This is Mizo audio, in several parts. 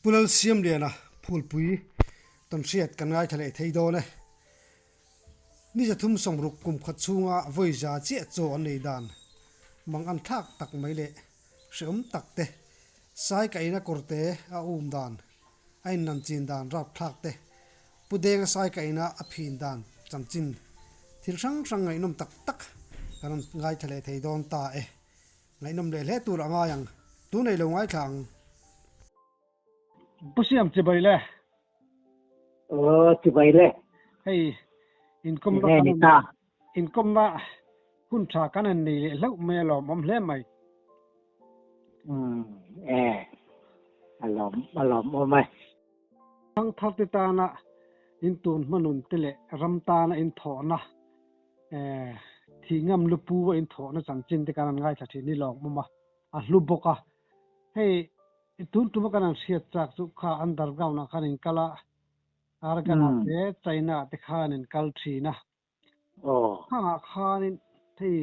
Pu Lalsiamliana Phulpui tawnhriat kan ngaithla leh thei dawn e. Ni 360 kum khat chhunga vawi za chiah chaw an nei dan mang an thlak tak mai leh hreawm tak te, sai kaina kawrte a um dan, a inlan chin dan rap thlak te, Pu Denga sai kaina a phin dan chanchin thil hrang hrang ngaihnawm tak tak kan rawn ngaithla leh thei dawn ta e. Ngaihnawm leh hle tur a ngai ang. Tu nei lo ngaithla ang. Pu Siam chibai le. Aw chibai le. Hei inkawmna kan ni ta. Inkawmna hun tha kan han nei leh hlauh mai a lawmawm hle mai. Umm e a lawm a lawmawm e. Thangthar te tana in tun hmanun te leh ram tana in thawhna Thih ngam lupu a inthawhna chanchin te kan han ngaithla thin hi lawmawm a, a hlu bawk a. Hei tun tuma kan han hriat chak chu kha underground ah khan in kal a, Arakan ah te China ah te khan in kal thin a. Khangah khanin hei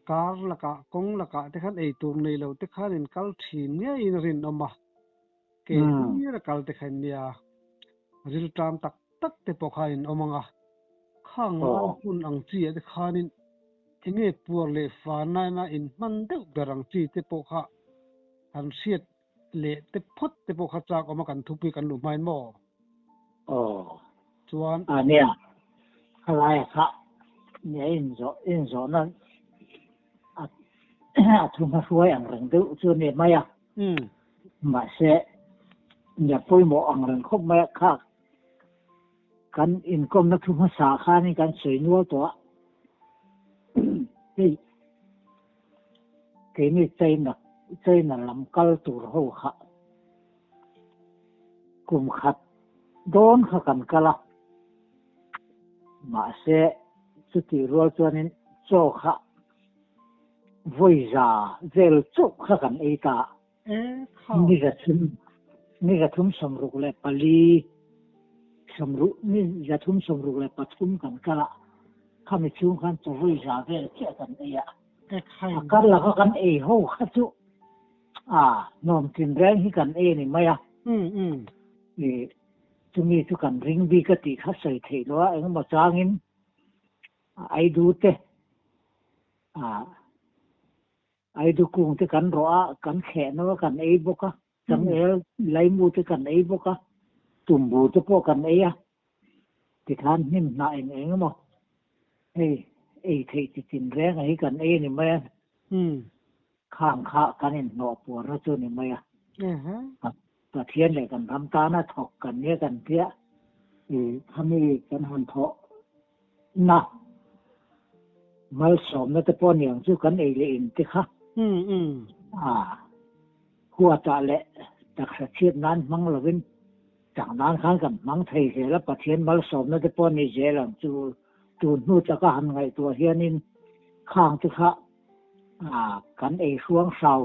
kar lakah kawng lakah te khan eitur nei lo te khan in kal thin ngeiin a rinawm a. Ke hlir a kal te kha in nia, rilṭam tak tak te pawh kha in awm ang a, khang lai hun ang chi ah te khanin enge puar leh fana in hman deuh ber ang chi te pawh kha han hriat leh te phawt te pawh kha chak awm a kan thupui kan luh hmain maw? Aw. Chuan. A nia, khalai a kha nia inzawh inzawhna a a thu hmahruai ang reng deuh chu a ni mai a. Mahse, nia pawimawh ang reng khawp mai a kha kan inkawmna thu hmasa khanin kan sawi nual tawh a. Hei keini China China lam kal tur ho kha kum khat dawn kha kan kal a. Mahse, chutih rual chuanin chaw kha vawi za vel chauh kha kan ei ta. Ni zathum ni 364 sawmruk ni 363 kan kal a, khami chhung khan chaw vawi za vel chiah kan ei a. A kar laka kan ei ho kha chu a nuam tin reng hi kan ei a ni mai a. Chumi chu kan ring bik a tih kha sawi theih loh a, engemaw changin Aidu te, aidu kung te kan rawh a, kan thleh no a kan ei bawk a, changel laimu te kan ei bawk a, tumbu te pawh kan ei a, tikhan hnim hnah eng eng emaw hei ei theih chi chin reng a hi kan ei a ni mai a, khang kha kan inhnawh puarna chu a ni mai a. Pathian leh kan ram tana thawk kan nia kan tia i khami kan han thawh na malsawmna te pawh niang chu kan ei leh in te kha a huatah leh taksa chhiat nan hmang lovin chak nan khan kan hmang thei zel a Pathian malsawmna te pawh ni zel ang chu tun hnu taka han ngaihtuah hianin khang te kha a kan ei hruang hrau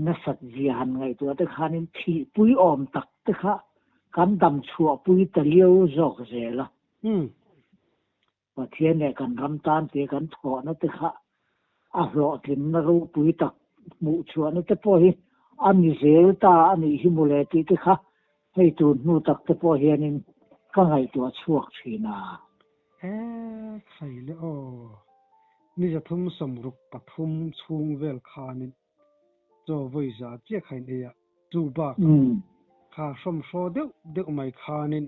Nasat zia han ngaihtuah te khanin thihpui awm tak te kha kan dam chhuahpui ta liau zawk zel a. Pathian leh kan ram tan tia kan thawhna te kha a hlawhtlinna ropui tak hmuh chhuahna te pawh hi a ni zel ta a nih hi mawle tih te kha hei tun hnu tak te pawh hianin ka ngaihtuah chhuak thin a. E khai le aw. Ni 363 chhung vel khanin chaw vawi za chiah kha in ei a, chu bakah kha hrawmhraw deuh deuh mai khanin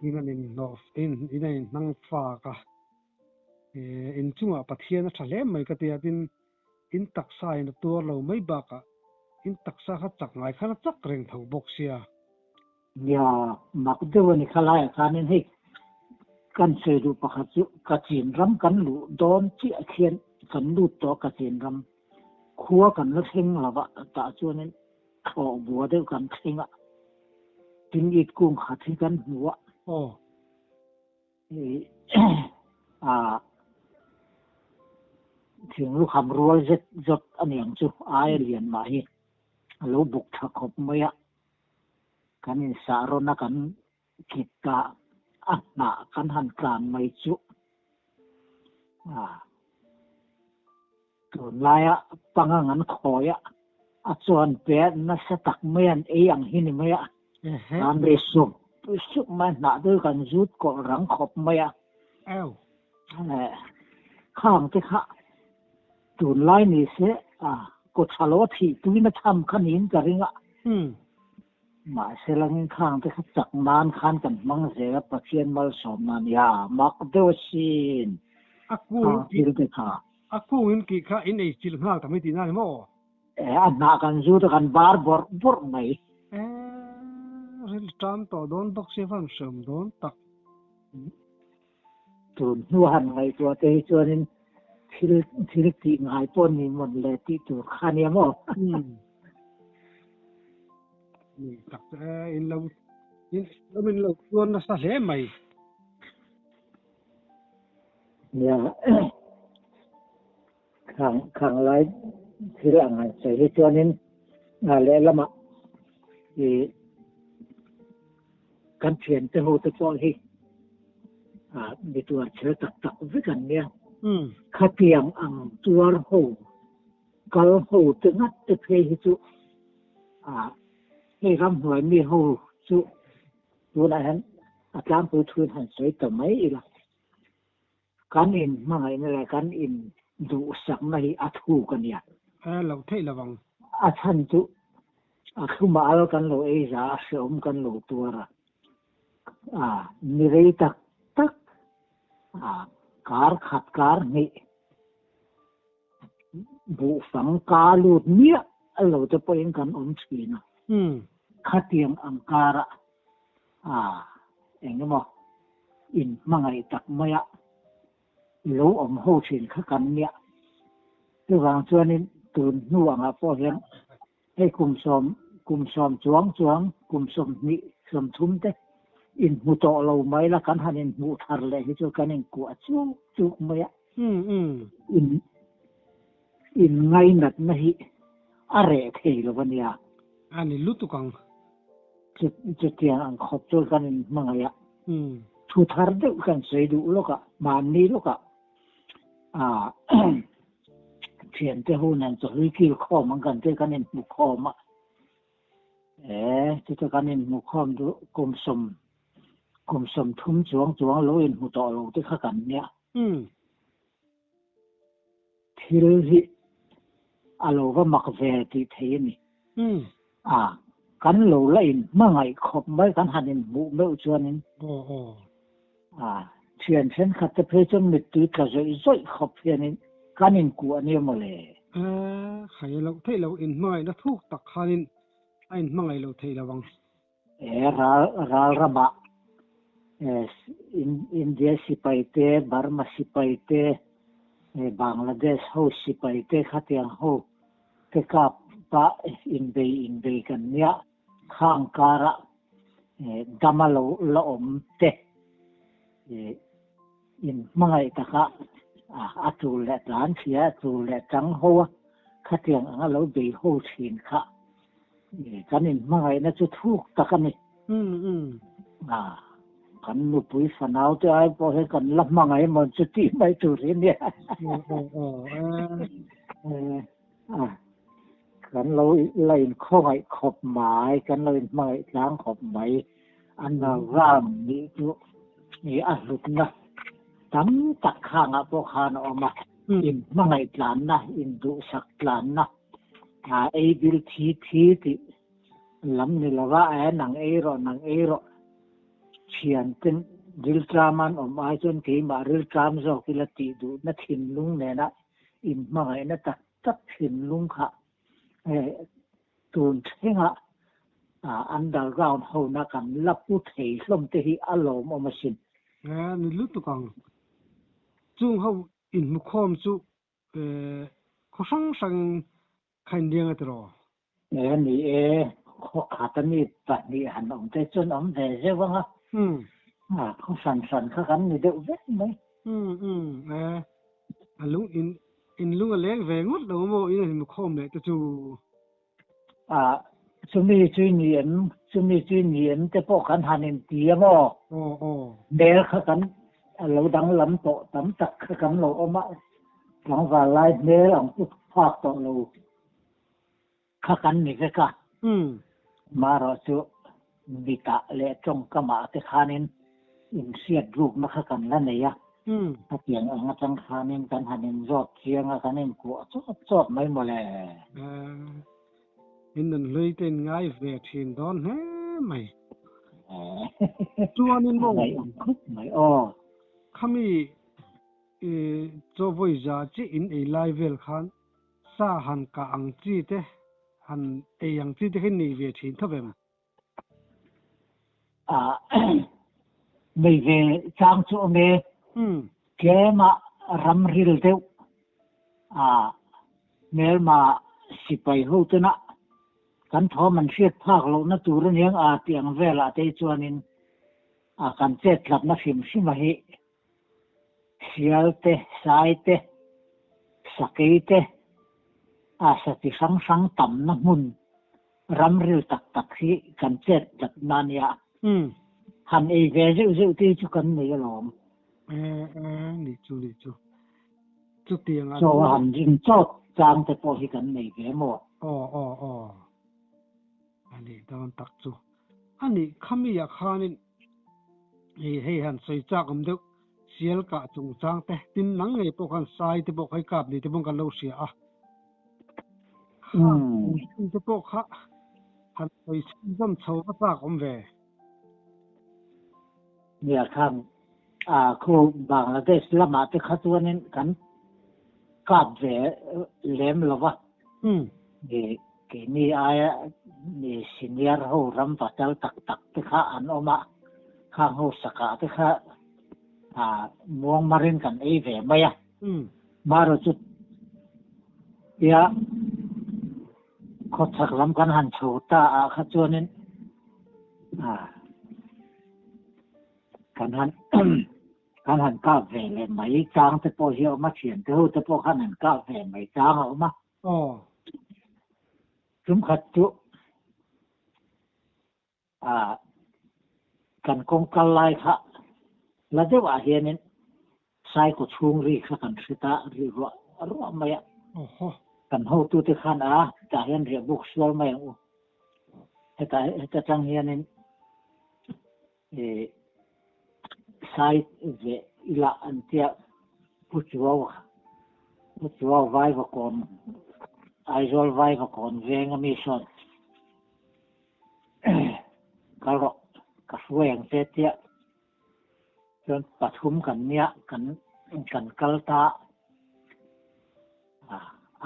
in an inhnawh in in an inhnang fak a, in chungah Pathian a tha hle mai ka ti a, tin in taksa in a tuar lo mai bakah in taksa kha chak ngai khan a chak reng tho bawk sia. Nia, mak deuh a ni kha laiah khanin hei kan sawi duh pakhat chu Kachin ram kan luh dawn chiah khian kan lut tawh a Kachin ram khua kan la thleng lo va tah chuanin thlawh bua deuh kan thleng a tin it kung khat hi kan hmu a. Aw. A thing lukham rual zet zawt a ni ang chu aia lian mah hi a lo buk tha khawp mai a. Kan insah rawn a kan kit ta a hnah kan han tlan mai chu a tunlaia pangang an khawi a A chuan pe nasa tak mai an ei ang hi ni mai a. An ri sup sup mai a, hnah te kan zut kawlh rang khawp mai a. Khang te kha tunlai ni se a kawtha lo a thih tuin a tham kha niin ka ring a. Mahse langin khang te kha chak nan khan kan hmang zel a, Pathian malsawmna a nia, mak deuh asin khang thil te kha. A kungin kih kha in ei chilh nghal ta mai tihna a ni maw? E, a hnah kan zut a kan bar bawrh bawrh mai. E, ril ṭam tawh dawn bawk sia van hreawm dawn tak. Tun hnua han ngaihtuah te hi chuanin thil thil tih ngai pawh ni mawn le tih tur kha nia maw? Ni tak chu e, in lo in lo min lo tuar nasa hle mai. Nia. Khang khang lai thil ang han sawi hi chuanin lehlamah ih kan thiante ho te pawh hi ah mi tuar chhel tak tak vek an nia. Khatiang ang tuar ho kal ho te ngat te phei hi chu ah hei ramhnuai mi ho chu tunah hian a tlangpui thuin han sawi ta mai ila. Kan in hmangaihna leh kan in duhsakna hi a thuk a nia. A lo theih lo ang. A chhan chu a thluma al kan lo ei za a, hreawm kan lo tuar a, a ni rei tak tak a kar khat kar hnih buhfang ka lut miah lo te pawhin kan awm thin a. Khatiang ang karah a eng emaw in hmangaih tak maia lo awm ho thin kha kan nia. Chuvang chuanin tun hnu angah pawh hian hei kum sawm kum sawm chuang chuang kum sawmhnih sawmthum te inhmu tawh lo mai la kan han inhmuh thar leh hi chu kan inkuah chuk chuk mai a. In in ngainatna hi a reh thei lo a nia. A ni lutuk ang. Chutiang ang khawp chu kan inhmangaih a, thu thar deuh kan sawi duh lawk a, mahni lawk a, thiante ho nen chawhlui kil khawm ang kan tih kan inhmu khawm a, e chuta kan inhmu khawm chu kum sawm kum sawmthum chuang chuang lo inhmu tawh lo te kha kan nia. Thil hi a lo va mak ve tih thei a ni. A, kan lo la in hmangaih khawp mai kan han inhmuh meuh chuanin. A, thian thenkhat te phei chuan mittui tla zawih zawih khawp hianin kan inkuah nia maw le. A, khai a loh theih lo, inhmangaihna thuk tak khanin a inhmangaih loh theih lo ang. He ral ral ramah India sipai te, Burma sipai te, Bangladesh ho sipai te khatiang ho te kap pah inbei inbei kan nia. Khang karah dama lo la awm te in hmangaih taka a tul leh tlan thia, a tul leh tang ho a khatiang anga lo bei ho thin kha Kan inhmangaihna chu thuk tak a ni. Kan nupui fanau te ai pawh hi kan la hmangaih maw chu tih mai tur hi nia. Kan lo la inkhawngaih khawp mai, kan lo inhmangaih tlang khawp mai. An ram nih chu a hlutna tam tak khangah pawh khan a awm a. Inhmangaih tlanna, induhsak tlanna. A ei bil thi thi tih lam ni lova e nang ei rawh nang ei rawh thian te rilṭam an awm ai chuan keimah rilṭam zawk ila tih duhna thinlung nena inhmangaihna tak tak thinlung kha tun thlenga underground hona kan la pu thei hlawm te hi a lawmawm asin. Ni lutuk ang. Chung ho inhmukhawm chu Khaw hrang hrangin kha inliang a tiraw? E ni e, khaw khat a mi pahnih han awm te chuan awm ve zeuh ang a. Khaw hran hran kha kan ni deuh vek mai. E, a lung in in lung a leng ve ngawt lo maw in a hmu khawm leh te chu. A, chumi chu i ni em, chumi chu i ni em te pawh kan han inti a maw? Aw aw. Hmel kha kan a lo danglam tawh tam tak kha kan lo awm a, tlangval lai hmel ang chu phak tawh lo kha kan ni vek a. Marawhchu mitah leh tawngkamah te khanin inhriat rukna kha kan la nei a. Hetiang ang atang khanin kan han inzawt chiang a, kan inkuah chawt chawt mai mawle. In nun hlui te in ngai ve thin dawn hle mai. Chuanin maw? Ngaihawm khawp mai aw. Khami i chaw vawi za chiah in ei lai vel khan sa han kah ang chi te han ei ang chi te kha in nei ve thin tho vem? Nei ve chang chu awm e. Tlema ram ril deuh hmelma sipai ho tena kan thawm an hriat phak lohna tur aniang a tih ang velah te chuanin kan chet tlatna hrim hrim a hi Sial te, sai te, sakei te, a sa chi hrang hrang tamna hmun ramril tak tak hi kan chet tlat na nia. Han ei ve zeuh zeuh te hi chu kan nei alawm. E e, nih chu nih chu. Chutiang a. Chaw a han ring chawt chang te pawh hi kan nei ve maw? Aw aw aw. A nih dawn tak chu. A nih khami ah khanin Hei hei han sawi chak awm deuh sial kah chungchang te tin nang ngei pawh khan sai te pawh kha i kap ni te pawh kan lo hria a. Kha te pawh kha han sawi chhunzawm chho va chak awm ve. Nia khan a khu Bangladesh lamah te kha chuanin kan kap ve lem lo va. Keini aia senior ho ram patal tak tak te kha an awm a, khang ho sakah te kha muang marin kan ei ve mai a. Marawh chu tia khawchhak lam kan han chho ta ah kha chuanin kan han kan han kap ve leh mai chang te pawh hi a awm a, thiante ho te pawh khan an kap ve mai chang a awm a. Aw. Tumkhat chu ah kan kawng kal lai kha la deuh ah hianin saikaw chhung ri kha kan hre ta ri ruah ruah mai a. Awhaw. Kan hotute khan a tah hian riah buk sual mai ang u. Heta heta tang hianin ih sai ve ila an tia Pu Chuau Pu Chuau Vaivakawn Aizawl Vaivakawn veng ami sawn kal rawh ka hruai ang che tia chuan pathum kan nia kan kan kal ta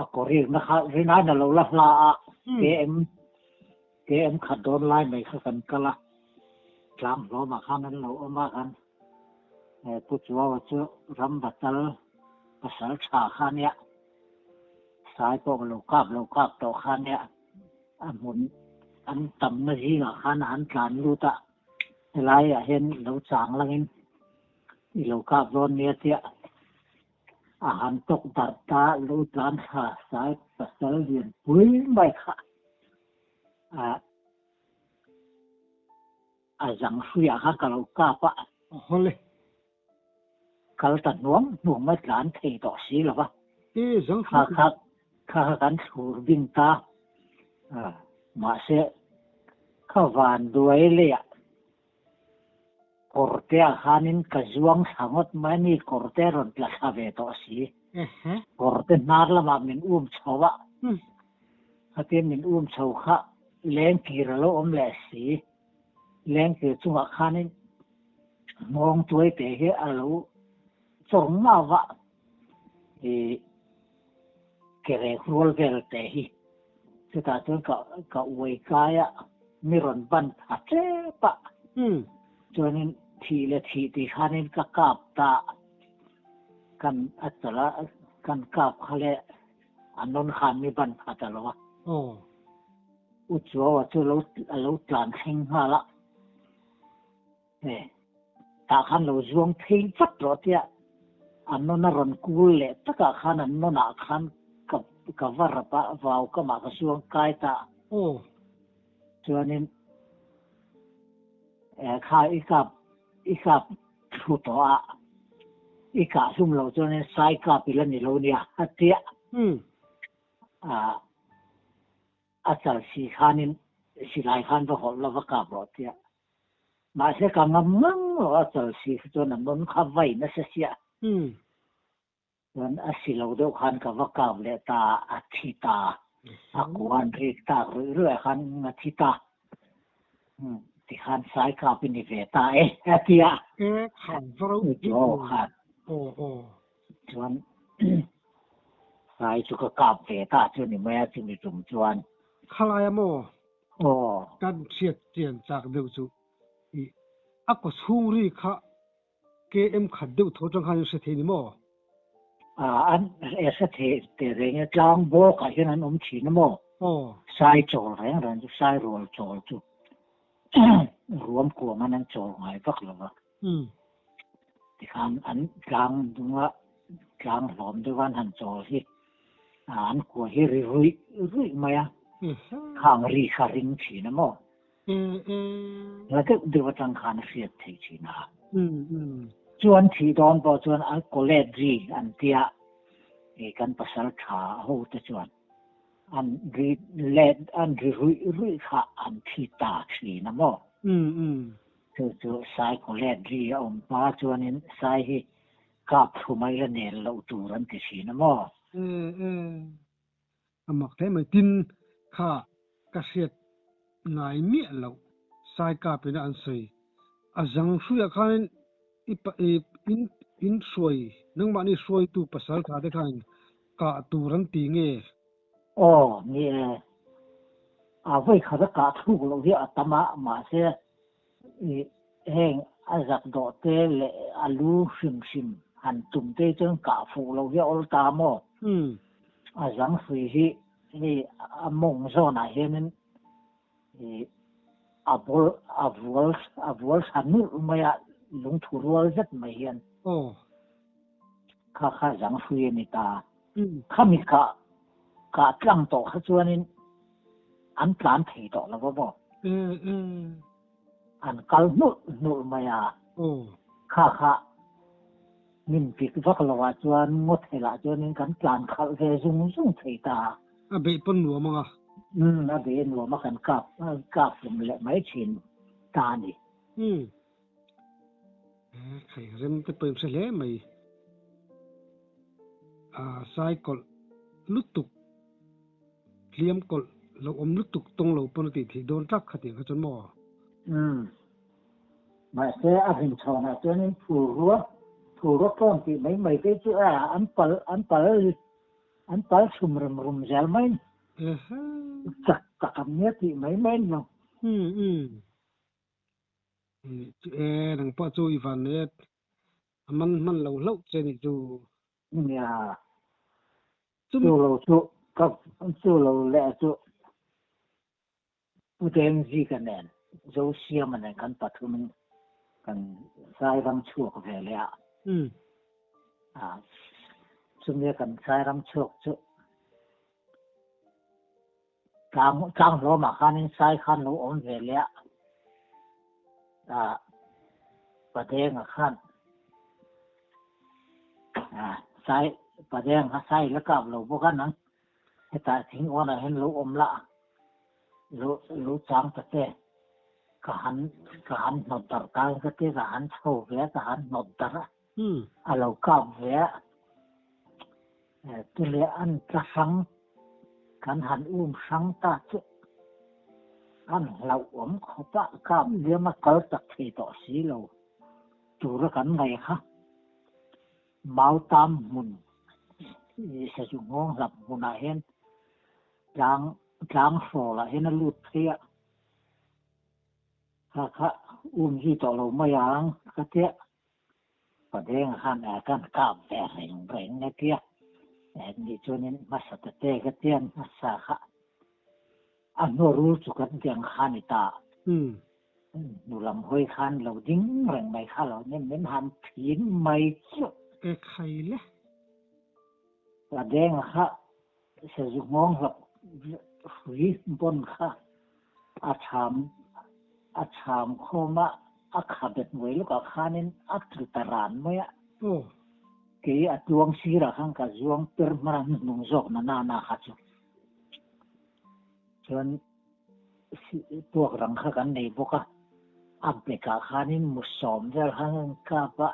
a kawrirna kha rinai na lo la hla a KM KM khat dawn lai mai kha kan kal a, tlang hlawmah khan an lo awm a kan Pu Chuaua chu ram batal pasal tha kha nia, sai pawh lo kap lo kap tawh kha nia, a hmun an tamna zingah khan a han tlan lut a, helaiah hian lo chang langin i lo kap dawn nia tia A han tawk darh ta lo tlan thla sai pasal lian pui mai kha a a zang hruiah khan ka lo kap a. Hawle. Kal ta hnuang hnuang mai tlan thei tawh si lo va. E zang hrui. Kha kha kha kan thlur bing ta. Mahse kha van duai leiah Kawrte ah khanin ka zuang thla ngawt mai a ni, kawrte a rawn tla thla ve tawh si. Kawrte hnar lamah min um chho a, khatia min um chho kha lengkir a lo awm leh si. Lengkir chungah khanin nghawng tuai te hi a lo chawr ngau a, ih ke rek rual vel te hi. Chutah chuan ka ka uai kai a, mi rawn ban pha tep a. Chuanin thih leh thih tih khanin ka kap ta kan a chawlh a, kan kap kha le a nawn khan mi ban pha ta lo a. U Chuaua chu lo a lo tlan thleng nghal a. He tah khan lo zuang phei vat rawh tia an nawn a rawn kul leh takah khan an nawnah khan ka ka va rap a, vau kamah ka zuang kai ta. Aw. Chuanin eh kha i kap i kap thlu tawh a, i kah hlum loh chuanin sai kap ila ni lo nia a tia. Umm. Ah. A chal si khanin silai khan va hawlh la va kap rawh tia. Mahse ka ngam ngang lo a chal si kha chuan a nawn kha vai nasa sia. Chuan a si lo deuh khan ka va kap leh ta a thi ta. A kuan rik tak ruih ruih ah khan a thi ta. Tikhan sai kap i ni ve ta e a ti a. E khan va ro pi khan. Aw aw. Chuan sai chu ka kap ve ta chu ni mai a chumi tum chuan. Khalai a maw? Aw. Kan hriat chian chak deuh chu i a kaw chhung ri kha KM khat deuh tho atang khan in hre thei ni maw? An hre thei teh reng e, tlang bawk ah hian an awm thin a maw? Aw. Sai chawl reng reng chu, sai rual chawl chu ruam kuam an an chawl ngai vak lo va. Tikhan an tlang dunga tlang hlawm deuh an han chawl hi an kua hi ri ruih ruih mai a, khang ri kha ring thin a maw? Hla deuh deuh atang khan a hriat theih thin a. Chuan thih dawn pawh chuan a kawlet ri an tia kan pasal tha ho te chuan an ri let an ri ruih ruih kha an thi ta thin a maw. Chu chu sai kawlet ri a awm hma chuanin sai hi kap thlu mai la nel loh tur an ti thin a maw. A mak hle mai. Tin, kha ka hriat ngai miah loh Saikap ina an sawi. A zang hruiah khanin i pa i in in hruai nangmahni hruaitu pasal tha te khanin kah tur an ti nge? Aw, ni e. A vawi khat a kah thluk loh hi a tam a, mahse i heng a zak dawh te leh a lu hrim hrim han tum te hi chuan kah fuh loh hi a awl ta maw? A zang hrui hi hei a mawng zawnah hianin i a bawl a vual a vual tha nulh mai a, lungthu rual zet mai hian kha kha zang hrui a ni ta. Khami kah kah tlang tawh kha chuanin an tlan thei tawh lo va maw? An kal hnulh hnulh mai a. Kha kha min pik vak lo ah chuan ngaw thel ah chuanin kan tlan khalh ve zung zung thei ta. A beih pawn nuam ang a. Umm a beih nuam a kan kap kap hlum leh mai thin ta a ni. Umm. Khai rem te pawh in hre hle mai. A sai kawlh lutuk hliam kawlh lo awm lutuk tawng lo pawn a tih theih dawn tlak kha tih kha chuan maw? Umm. Mahse a rinchhawnah chuanin phurua phurua tlawn tih mai mai te chu a an pal an pal an pal chhum rem rum zel mai ni. Chak tak an nia tih mai mai ni lo. Umm umm. Nih chu e nang pawh chu i van nei a a man hman lo hlauh che nih chu. Nia. Chu lo chu ka chu lo leh chu Pu Dengzika nen Zosiama nen kan pathumin kan Sairam chhuak ve leh a. Chumia kan Sairam chhuak chu tlang tlang hlawmah khanin sai khan lo awm ve leh a. Padenga khan sai Padenga kha sai la kap lo bawk a nang hetah thing awnah hian lo awm la. Lo lo chang ta che. Ka han ka han hnawt darh ta ka ti ka han chho ve a ka han hnawt darh a. A lo kap ve a. Tule an tla hrang kan han um hrang ta chu an hlauhawm khawp a kap liam a kal tak thei tawh si lo tura kan ngaih kha. Mautam hmun sazu nghawng hlap hmunah hian Tlang tlang hrawlah hian a lut phei a, kha kha um zui tawh lo mai ang ka tia, Padenga khan eh kan kap ve reng reng a tia, eh nih chuanin hmasa ta te ka tia hmasa kha a hnuah rul chu kan tiang kha ni ta, hnu lam hawi khan lo ding reng mai kha lo nia min han thin mai chu. E khai le. Padenga kha Sazu nghawng hlap hrui bawn kha a cham a cham khawm a, a khabet hnuai lawkah khanin a tlu ta ran mai a. Kei a tluang sirah khan ka zuang per hman a hnuhnung zawk na na na kha chu. Chuan puak rang kha kan nei bawk a, a bekah khanin mu sawm vel khan an kap a,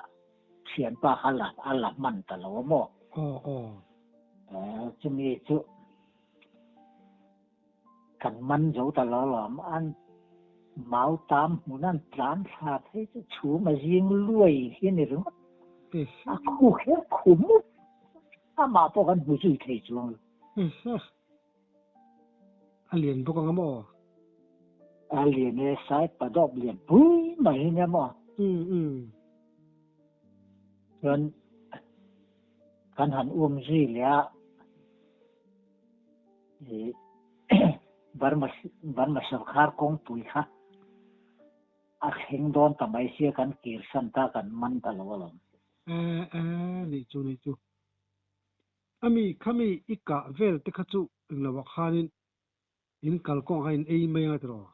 thianpa kha la a la hman ta lo a maw? Aw aw. Chumi chu kan man zo ta lo lawm, an mau tam hmun an tlan thla phei chu chhum a zing luai hi a ni ringawt. A khu kher khu mup, amah pawh kan hmu zui thei chuang lo. A lian bawk ang a maw? A lian e, sai padawp lian pui mai hi nia maw? Umm umm. Chuan kan han um zui leh a, ih Burma Burma sawrkhar kawngpui kha a thleng dawn ta mai sia kan kir san ta kan man ta lo alawm. Eh eh, nih chu nih chu. Ami khami i kah vel te kha chu englo ah khanin in kalkawng ah khan in ei mai anga tiraw?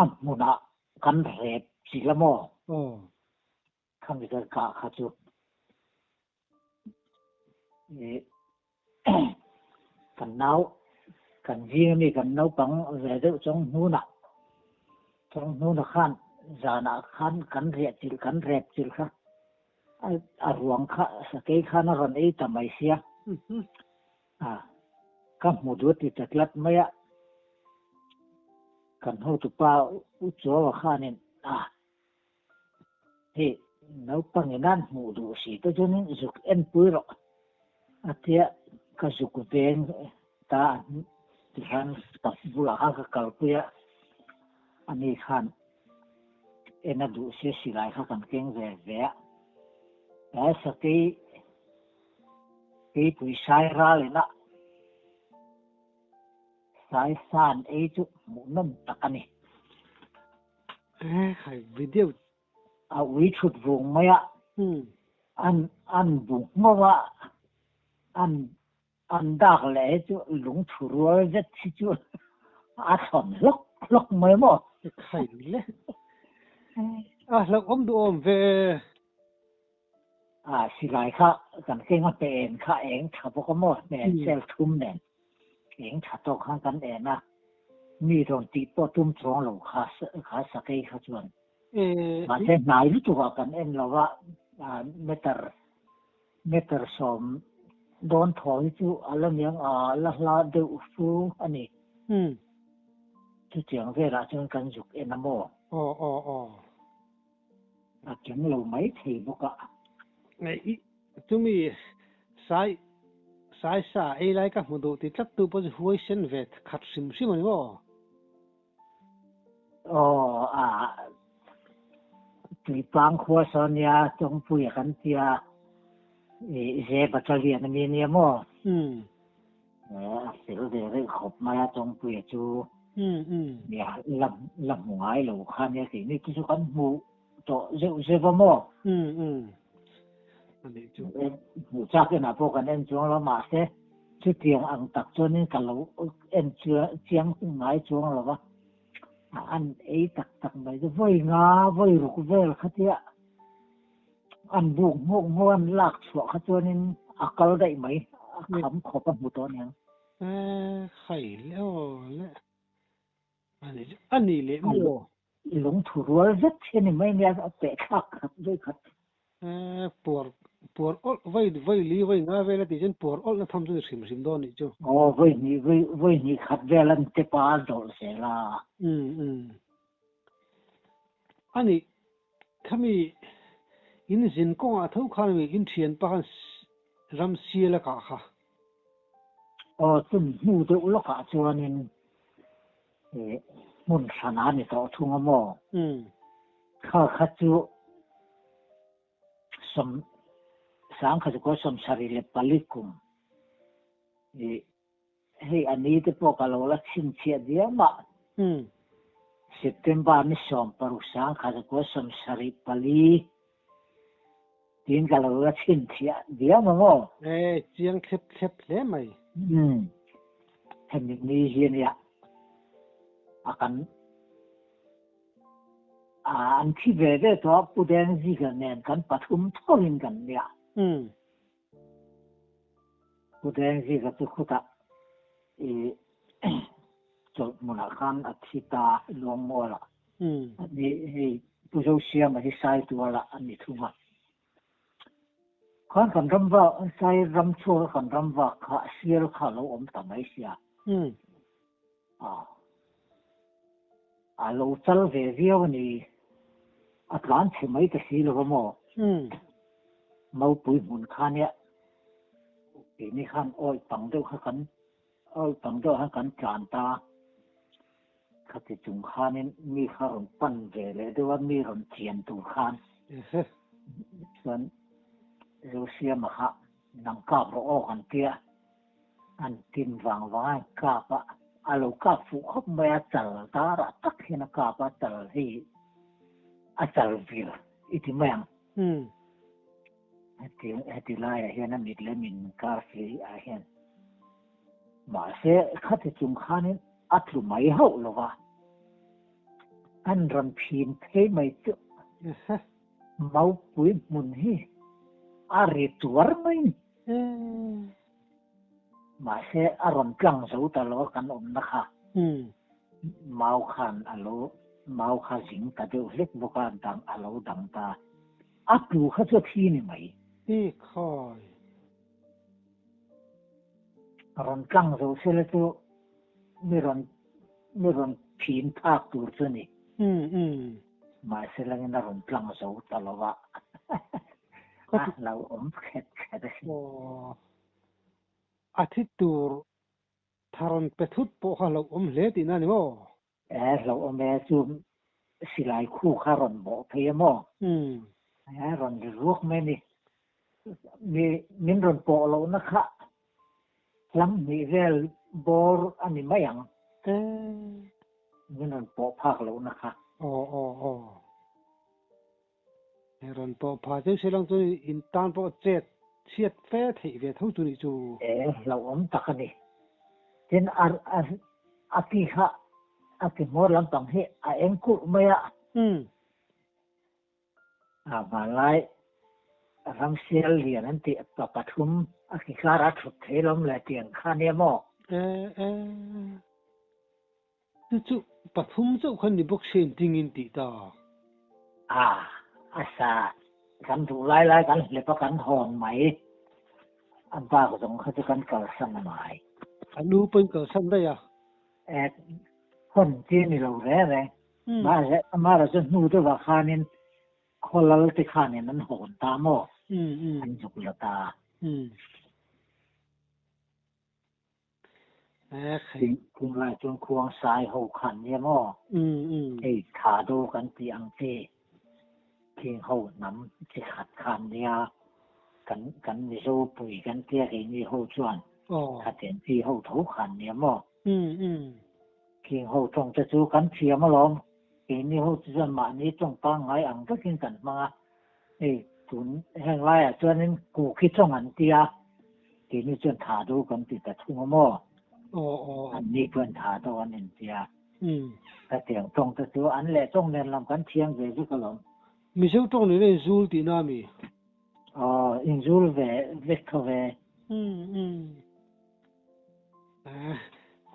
A hmunah kan rep chi la maw? Aw. Khami kan kah kha chu kan nau kan zing ami kan naupang ve deuh chawng hnunah chawng hnunah khan zanah khan kan riah chilh kan rep chilh kha A ruang kha sakei khan a rawn ei ta mai sia. A, ka hmu duh ti ta tlat mai a. Kan hotupa U Chuaua khanin a, hei naupangin an hmuh duh si te chuanin zuk enpui rawh a tia ka zuk veng ta tikhan ka bulah khan ka kalpui a, ani khan En a duh sia silai kha kan keng ve ve a. He sakei keipui sai ral ina sai san ei chu hmuhnawm tak a ni. He khai video. A ui thut vung mai a. An an bu nghawk a, an An dak leh hi chu lungthu rual zet hi chu a thlawn hlawk hlawk mai maw? Khai le. A hlauhawm duhawm ve. A silai kha kan keng a pe en kha eng tha bawk a maw? Hmel cell thum nen eng tha tawk khan kan en a, mi rawn tih pawh tum chuang lo kha kha sakei kha chuan. Mahse hnai lutuk ah kan en lo a, meter Meter sawm dawn thaw hi chu a la niang a la hla deuh fu a ni. Chutiang velah chuan kan zuk en a maw? Aw aw aw. A keng lo mai thei bawk a. I chumi sai sai sa ei lai ka hmu duh ti tlat tu pawh chu huaisen ve khat hrim hrim a ni maw? Aw a Tuipang khua sawn nia Chawngpuia kan tia i ze battalion a mi nia maw? A fel ve reuh khawp mai a Chawngpuia chu nia la la hmu ngai lo kha nia keini te chu kan hmu tawh zeuh zeuh a maw? Hmuh chak enah pawh kan en chuang lo mahse chutiang ang tak chuanin ka lo en chiang ngai chuang lo va, an ei tak tak mai chu vawi nga vawi ruk vel khatia an buk hmuh hmuh an lak chhuah kha chuanin a kal daih mai a kham khawp a hmu tawh aniang. Khai le aw le. A ni leh maw? Lungthu rual zet hi a ni mai nia, a peh thlak khat zui khat. Puar puar awlh vawi vawi li vawi nga vel a tih chuan puar awlh na tham chu ni hrim hrim dawn nih chu. Aw vawi hnih vawi vawi hnih khat vel an te pa a dawlh zel a. Umm umm. A nih khami in zin kawngah tho khan mi in thianpa khan ram sial a kah kha. Aw chumi hnu deuh lawkah chuanin hmun hran a ni tawh thung a maw? Kha kha chu sawm sangkhat kua sawmsarih leh pali kum hei a ni te pawh ka lo la chhinchhiah diam a. September ni 16 sangkhat kua 74 tiin ka lo la chhinchhiah diam a maw? E, chiang thlep thlep hle mai. Umm, hemi ni hi a nia a kan a an thi ve ve tawh a, Pu Dengzika nen kan pathum thovin kan nia. Umm. Pu Dengzika chu khutah i. Chawlh hmunah khan a thi ta Luangmualah. Ani hei Pu Zosiama hi Saitualah a ni thung a. Khan kan ram vak, Sai ram chhuaka kan ram vak kha sial kha a lo awm ta mai sia. A lo chal ve viau a ni. A tlan chhe mai ta si lo va maw? Maupui hmun kha nia keini khan awih pang deuh kha kan awih pang deuh khan kan tlan ta. Khati chung khanin mi kha rawn pan ve leh deuh a, mi rawn chian tur khan. Chuan Zosiama kha nang kap rawh aw kan tia. An tin vang vang a an kap a, a lo kap fuh khawp mai a, chal darah tak hian a kap a, chal hei a chal vir i ti mai ang. Heti heti laiah hian a mit leh min kar si ah hian mahse khati chung khanin a tlu mai hauh lo va, an rawn phin phei mai chu maupui hmun hi a ri tuar mai ni. Mahse a rawn tlang zo ta lo a kan awmna kha. Mau khan a lo mau kha zing ta deuh hlek bawk a dang a lo dang ta. A tlu kha chu a thi ni mai. I khawi. Rawn tlang zo sela chu mi rawn mi rawn phin phak tur chu a ni. Mahse langin a rawn tlang zo ta lo va. A hlauhawm khet khet a sin. Aw. A thi tur tharon pe thut pawh kha hlauhawm hle tihna a ni maw? E, hlauhawm e, chu silai khu kha rawn bawh phei a maw? E, rawn ri ruak mai a ni. Mi, min rawn pawh lohna kha hlam hnih vel bawr a ni mai ang. E. Min rawn pawh phak lohna kha. Aw, aw, aw. He rawn pawh pha cheu se lang chuan in tan pawh chet chhiat fe theih ve tho chu nih chu. E hlauhawm tak a ni. Tin a a a ki kha a ki hmawr lampang hi a eng kulh mai a. A vanlai ramsial lian an tih pa pathum a ki karah a thut thei lawm le tiang kha nia maw? E e. Chu chu pathum chauh khan ni bawk se ding in tih ta. A, a sa kan duh lai lai kan hlep a kan hawn mai. A bak zawng kha chu kan kalsan mai. A nu pawhin kalsan daih a. E, hawn chi a ni lo reng reng. Mahse, amaherawh chu hnu deuhah khanin khawlal te khanin an hawn ta maw? An zuk la ta. Tunlai chuan khuang sai ho khan nia maw? Hei tha do kan tih ang chi khing ho hnam chi khat khan nia kan kan Mizo pui kan tia keini ho chuan khatiang chi ho tho khan nia maw? Khing ho tawng te chu kan thiam alawm keini ho chu chuan mahni tawng pangngai ang vekin kan hmang a. Hei tun heng laiah chuanin kuki tawng an tia, keini chuan tha do kan ti ta thung a maw? An ni chuan tha do an intia. Hetiang tawng te chu an leh tawng nen lam kan thiam ve vek alawm. Mizo tawng nen a inzul tihna a mi? Aw, inzul ve vek tho ve.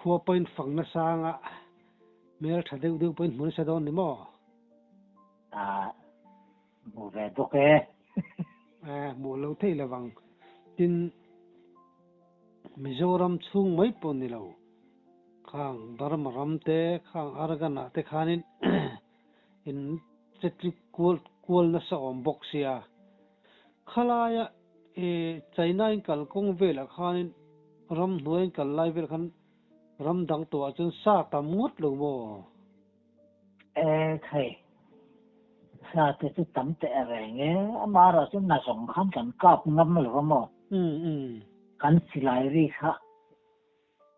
Khua pawhin fang nasanga hmel tha deuh deuh pawhin hmu nasa dawn ni maw? Ah, hmu ve bawk e. Eh, hmuh lo theih lovang. Tin, Mizoram chhung mai pawh ni lo, khang Burma ram te, khang Arakan ah te khanin in chetli kual kual nasa awm bawk sia. Khalaia eh China in kalkawng velah khanin ramhnuai in kal lai vel khan ram dang tawhah chuan sa tam ngawt lo maw? E thei, sa te chu tam teh reng e, amaherawh chu na zawng khan kan kap ngam lo va maw? Kan silai ri kha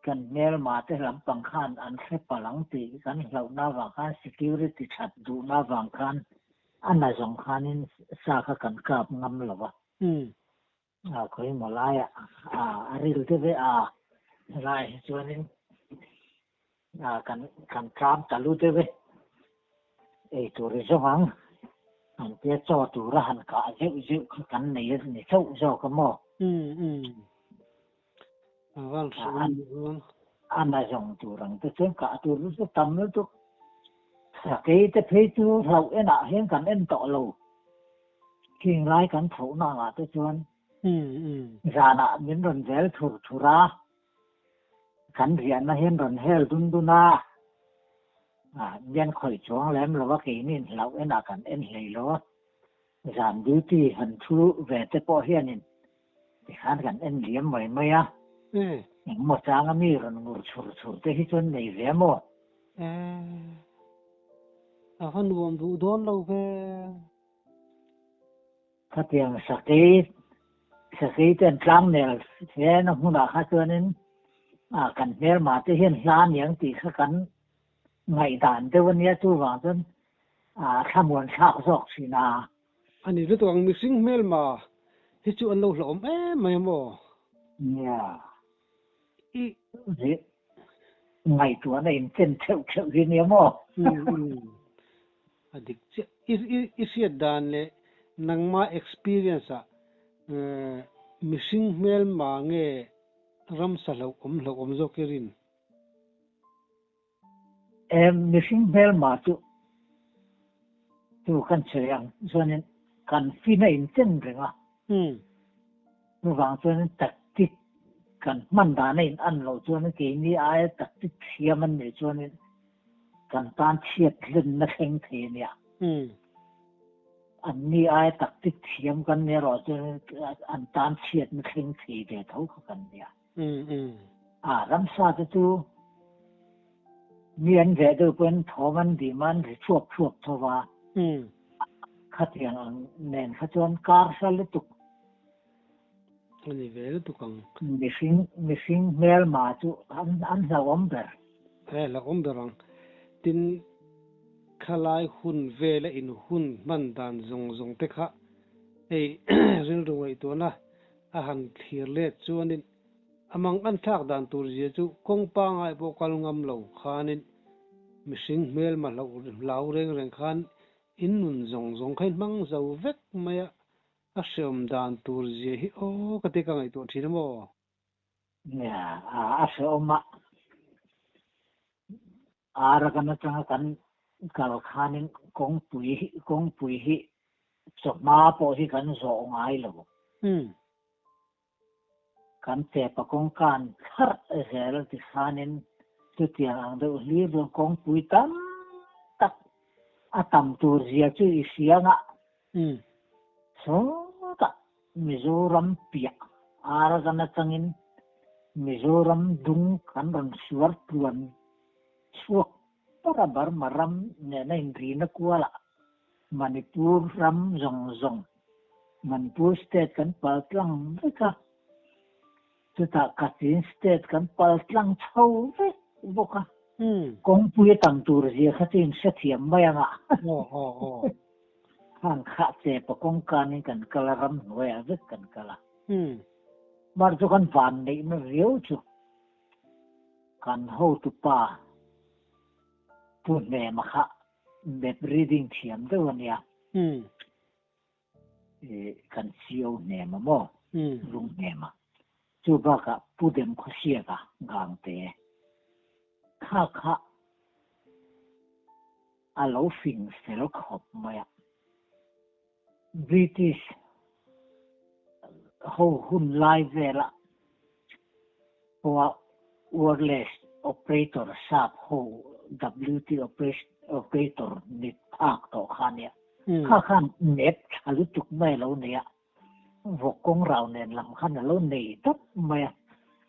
kan hmelma te lampang khan an hre palh ang tih kan hlauhna avang khan security that duhna avang khan a na zawng khanin sa kha kan kap ngam lo va. A khawi maw laiah a ril deuh e a, helaiah hi chuanin kan kan tlam ta lu deuh e, ei tur i zawng ang an tia chaw tura han kah zeuh zeuh kha kan nei a ni chauh zawk a maw? A nazawng tur ang te chuan kah tur chu tam lutuk. Sakei te phei chu hlauh enah hian kan en tawh lo. Khing lai kan thohna angah te chuan zanah min rawn vel thur thur a, kan riahna hian rawn hel dun dun a, mian khawih chuang lem lo a, keiniin hlauh enah kan en hlei lo a. Zan duty han thu ve te pawh hianin tikhan kan en liam mai mai a, engmaw changa mi rawn ngur chhur chhur te hi chuan nei ve maw? A va nuam duh dawn lo ve. Khatiang sakei, sakei te an tlangnel hle na hmunah kha chuanin kan hmelma te hian hla aniang tih kha kan ngaihdan deuh ania chuvang chuan thlamuan thlak zawk thin a. A ni lutuk ang mihring hmelma hi chu an lo hlauhawm em mai a maw? Nia. I ngaihtuahna in chen theuh theuh hi nia maw? A dik chiah. I i hriat dan leh nangma experience ah mihring hmelma nge ramsa hlauhawm hlauhawm zawk i rin? Mihring hmelma chu chu kan sawi ang chuanin kan fin a inchen reng a. Chuvang chuanin tactic kan hman dan a in an loh chuanin keini aia tactic thiam an nih chuanin kan tan chhiat hlenna thleng thei a nia. Anni aia tactic thiam kan nih erawh chuanin an tan chhiatna thleng thei ve tho kha kan nia. A ramsa te chu mi an veh deuh pawhin thawm an dim a, an ri thuap thuap tho va. Khatiang ang nen kha chuan kar hra lutuk. A ni ve lutuk ang. Mihring mihring hmelma chu an an hlauhawm ber. E hlauhawm ber ang. Tin, khalai hun vela in hun hman dan zawng zawng te kha hei rilru ngaihtuahna a han thlir let chuanin a mang an thlak dan tur zia chu kawng pangai pawh kal ngam lo khanin mihring hmelma hlauh hlau reng reng khan in nun zawng zawng kha in hmang zo vek mai a, a hreawm dan tur zia hi aw ka ti ka ngaihtuah thin a maw? Nia, a hreawm a, Arakan atanga kan kal khanin kawngpui kawngpui hi chawhma pawh hi kan zawh ngai lo. Kan chepa kawngkan thlarh zel tikhanin chutiang ang deuh hlir chuan kawngpui tam tak a tam tur zia chu i hria ngah. Sawtah Mizoram piah Arakan atangin Mizoram dung kan rawn suar tluan chhuak par a Burma ram nena inrina kualah Manipur ram zawng zawng Manipur state kan pal tlang vek a, chutah Kachin state kan pal tlang chho vek bawk a, kawngpui a tam tur zia kha chu in hrethiam mai ang a. Hang khah chepa kawngkanin kan kal a, ramhnuaiah vek kan kal a. Mar chu kan van neihna riau chu kan hotupa Pu Hnema kha map reading thiam deuh a nia. Kan CO Hnema maw? Lung Hnema. Chu bakah Pu Demkhawsiaka Gangte kha kha a lo fing fel khawp mai a. British ho hun lai vela pawha wireless operator sap ho WT operator ni phak tawh kha nia. Kha khan map tha lutuk mai a lo nei a, vawk kawng rau nen lam khan a lo nei tawp mai a.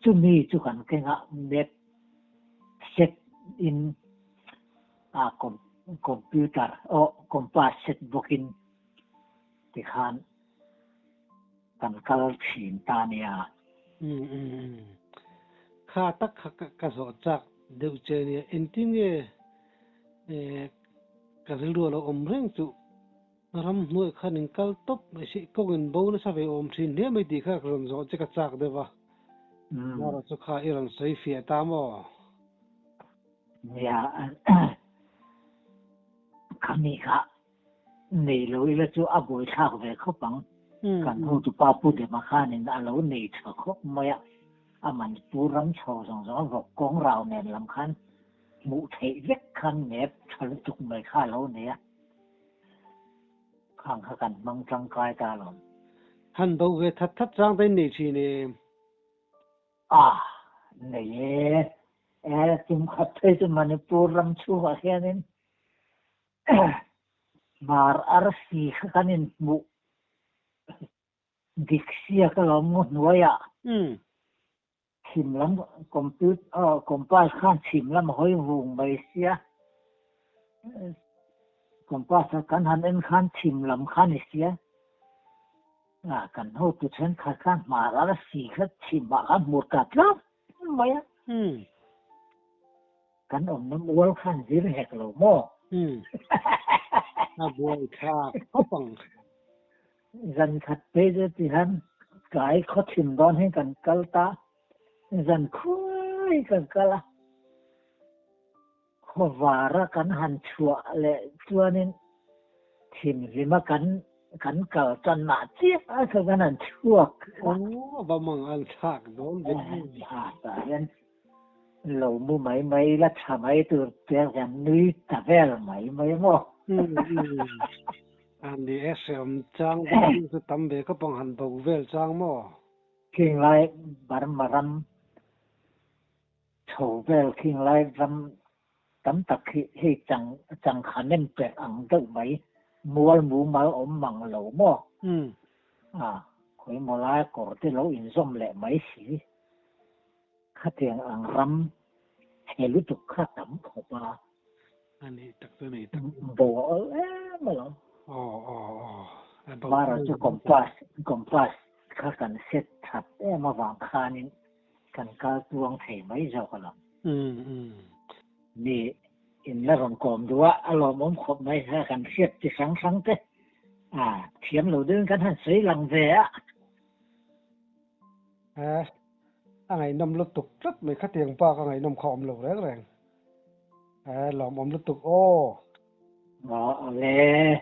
Chumi chu kan keng a, map set in a computer aw compass set bawkin tikhan kan kal thin ta nia. Kha tak kha ka zawh chak deuh che nia, engtin nge ka rilru a lo awm reng chu ramhnuai khan in kal tawp mai si, kawng in bo nasa ve awm thin hle mai tih kha ka rawn zawh che ka chak deuh a, Mara chu kha i rawn sawi fiah ta maw? Nia, khami kha nei lo ila chu a buaithlak ve khawp ang. Kan hotupa Pu Dema khanin a lo nei tha khawp mai a. A Manipur ram chho zawng zawng a vawk kawng rau nen lam khan hmuh theih vek khan map tha lutuk mai kha a lo nei a. Khang kha kan hmang tangkai ta alawm. Han bo ve that that chang te in nei thin em? A, nei e. E, tum khat phei chu Manipur ram chhungah hianin Hmar arsi kha kan inhmuh dik siak alawm ngaw hnuaiah. Chhim lam compass khan chhim lam a hawi vung mai sia. Compass a kan han en khan chhim lam kha ni sia. Kan hotu thenkhat khan hmar arsi kha chhimah khan hmuh ta tlat mai a. Kan awmna mual khan zir hek lo maw? Umm. A buai thlak khawp ang. Zan khat phei chu ti hian tlai khaw thim dawn hi kan kal ta, zan khuai kan kal a, khaw vara kan han chhuah leh chuanin thimhlima kan kan kal tan mah chiah a kha kan han chhuak. Aw, va mang an thlak dawn ve. Tah hian Lo mu mai mai la tha mai tur te hian nui ta vel mai mai maw? A ni e, hreawm chang deuh hi chu tam ve khawp ang han bo vel chang maw? Khing lai Burma ram chho vel khing lai ram tam tak hi hei chang changkha nem perh ang deuh mai mual mumal awm mang lo maw? A, khawi maw lai kawr te lo inzawm leh mai si. Khatiang ang ram chhe lutuk kha tam khawp a. A nih tak chu a nih tak. Bo a awl em alawm. Aw aw aw. A bo Mara chu compass compass kha kan set that em avang khanin kan kal tuang thei mai zawk alawm. Umm umm. Mi in la rawn kawm duh a, a lawmawm khawp mai kha kan hriat chi hrang hrang te a thiam lo deuhin kan han sawi lang ve a. Eh. A ngaihnawm lutuk tlat mai khatiang bak a ngaihnawm kha a awm lo reng reng. Eh lawmawm lutuk aw. Aw awle.